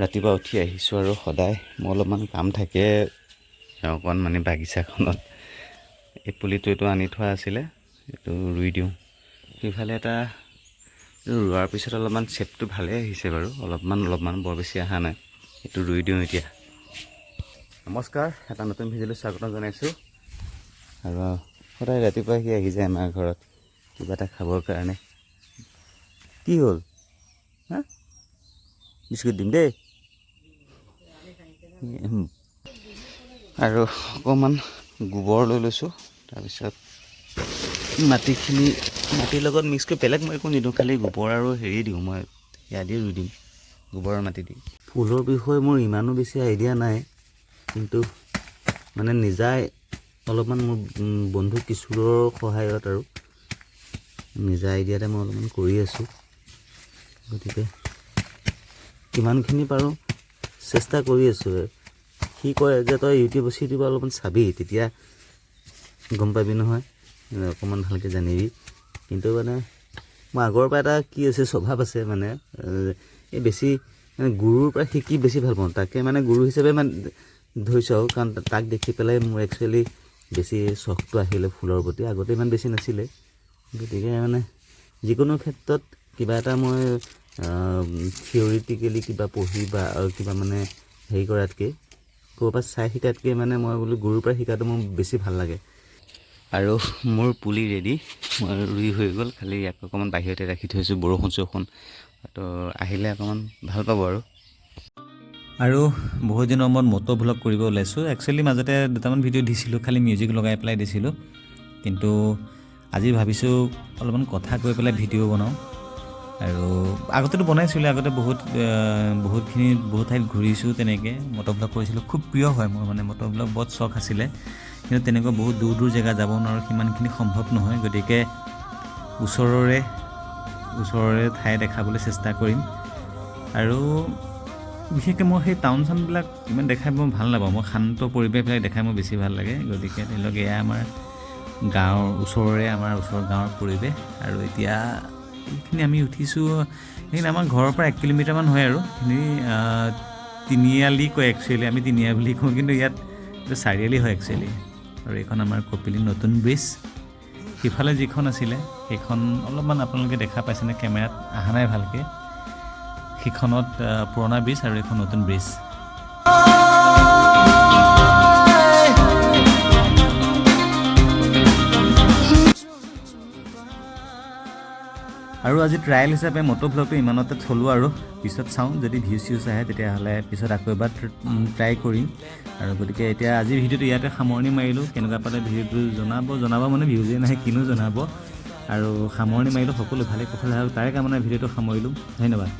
ৰাতিপুৱা উঠি আহিছোঁ আৰু সদায় মোৰ অলপমান কাম থাকে অকণমান মানে বাগিচাখনত। এই পুলিটো এইটো আনি থোৱা আছিলে, এইটো ৰুই দিওঁ। সিফালে এটা ৰোৱাৰ পিছত অলপমান শ্বেপটো ভালেই আহিছে বাৰু, অলপমান অলপমান, বৰ বেছি অহা নাই। এইটো ৰুই দিওঁ এতিয়া। নমস্কাৰ, এটা নতুন ভিডিঅ'লৈ স্বাগতম জনাইছোঁ। আৰু সদায় ৰাতিপুৱা সি আহি যায় আমাৰ ঘৰত কিবা এটা খাবৰ কাৰণে। কি হ'ল? হা, বিস্কুট দিম দেই। আৰু অকণমান গোবৰ লৈ লৈছোঁ। তাৰপিছত মাটিখিনি মাটিৰ লগত মিক্স কৰি, বেলেগ মই একো নিদিওঁ, খালি গোবৰ আৰু হেৰি দিওঁ। মই সেয়া দি ৰুই দিম, গোবৰ আৰু মাটি দি। ফুলৰ বিষয়ে মোৰ ইমানো বেছি আইডিয়া নাই, কিন্তু মানে নিজাই অলপমান মোৰ বন্ধু কিশোৰৰ সহায়ত আৰু নিজা আইডিয়াতে মই অলপমান কৰি আছোঁ। গতিকে কিমানখিনি পাৰোঁ চেষ্টা কৰি আছোঁ। সি কয় যে তই ইউটিউব চিউটিউব অলপমান চাবি, তেতিয়া গম পাবি নহয়, অকণমান ভালকৈ জানিবি। কিন্তু মানে মোৰ আগৰ পৰা এটা কি আছে, স্বভাৱ আছে, মানে এই বেছি মানে গুৰুৰ পৰা শিকি বেছি ভাল পাওঁ। তাকে মানে গুৰু হিচাপে মানে ধৰিছোঁ আৰু, কাৰণ তাক দেখি পেলাই মোৰ একচুৱেলি বেছি চখটো আহিলে ফুলৰ প্ৰতি। আগতে ইমান বেছি নাছিলে। গতিকে মানে যিকোনো ক্ষেত্ৰত কিবা এটা মই থিয়ৰিটিকেলি কিবা পঢ়ি বা কিবা মানে হেৰি কৰাতকৈ, ক'ৰবাত চাই শিকাতকৈ, মানে মই বোলো গুৰুৰ পৰা শিকাটো মোৰ বেছি ভাল লাগে। আৰু মোৰ পুলি ৰেডি, মই ৰুই হৈ গ'ল। খালি ইয়াক অকণমান বাহিৰতে ৰাখি থৈছোঁ, বৰষুণ চৰষুণ তো আহিলে অকণমান ভাল পাব আৰু। আৰু বহুত দিনৰ মূৰত মটো ভ্লগ কৰিব ওলাইছোঁ। একচুৱেলি মাজতে দুটামান ভিডিঅ' দিছিলোঁ, খালি মিউজিক লগাই পেলাই দিছিলোঁ। কিন্তু আজি ভাবিছোঁ অলপমান কথা কৈ পেলাই ভিডিঅ' বনাওঁ। আৰু আগতেতো বনাইছিলোঁ, আগতে বহুত বহুতখিনি বহুত ঠাইত ঘূৰিছোঁ, তেনেকৈ মটো ভ্লগ কৰিছিলোঁ। খুব প্ৰিয় হয় মোৰ, মানে মটো ভ্লগ বৰ চখ আছিলে। কিন্তু তেনেকুৱা বহুত দূৰ দূৰ জেগা যাব নোৱাৰোঁ, সিমানখিনি সম্ভৱ নহয়। গতিকে ওচৰৰে ওচৰৰে ঠাই দেখাবলৈ চেষ্টা কৰিম। আৰু বিশেষকৈ মই সেই টাউন চাউনবিলাক ইমান দেখাই মই ভাল নাপাওঁ। মই শান্ত পৰিৱেশবিলাক দেখাই মোৰ বেছি ভাল লাগে। গতিকে ধৰি লওক এয়া আমাৰ গাঁৱৰ ওচৰৰে, আমাৰ ওচৰৰ গাঁৱৰ পৰিৱেশ। আৰু এতিয়া এইখিনি আমি উঠিছোঁ, সেইখিনি আমাৰ ঘৰৰ পৰা 1 কিলোমিটাৰমান হয়। আৰু সেইখিনি তিনিআলি কয়, একচুৱেলি আমি তিনিআলি বুলি কওঁ, কিন্তু ইয়াত এইটো চাৰিআলি হয় একচুৱেলি। আৰু এইখন আমাৰ কপিলী নতুন ব্ৰিজ। সিফালে যিখন আছিলে সেইখন অলপমান আপোনালোকে দেখা পাইছেনে, কেমেৰাত অহা নাই ভালকৈ। সেইখনত পুৰণা ব্ৰিজ আৰু এইখন নতুন ব্ৰিজ। আৰু আজি ট্ৰায়েল হিচাপে মটো ভ্লগটো ইমানতে থলোঁ। আৰু পিছত চাওঁ, যদি ভিউজ চিউজ আহে তেতিয়াহ'লে পিছত আকৌ এবাৰ ট্ৰাই কৰিম। আৰু গতিকে এতিয়া আজি ভিডিঅ'টো ইয়াতে সামৰণি মাৰিলোঁ। কেনেকুৱা পালে ভিডিঅ'টো জনাব। জনাব মানে ভিউজেই নাহে, কিনো জনাব? আৰু সামৰণি মাৰিলোঁ। সকলো ভালে কুশলে থাকক, তাৰে কামনা ভিডিঅ'টো সামৰিলোঁ। ধন্যবাদ।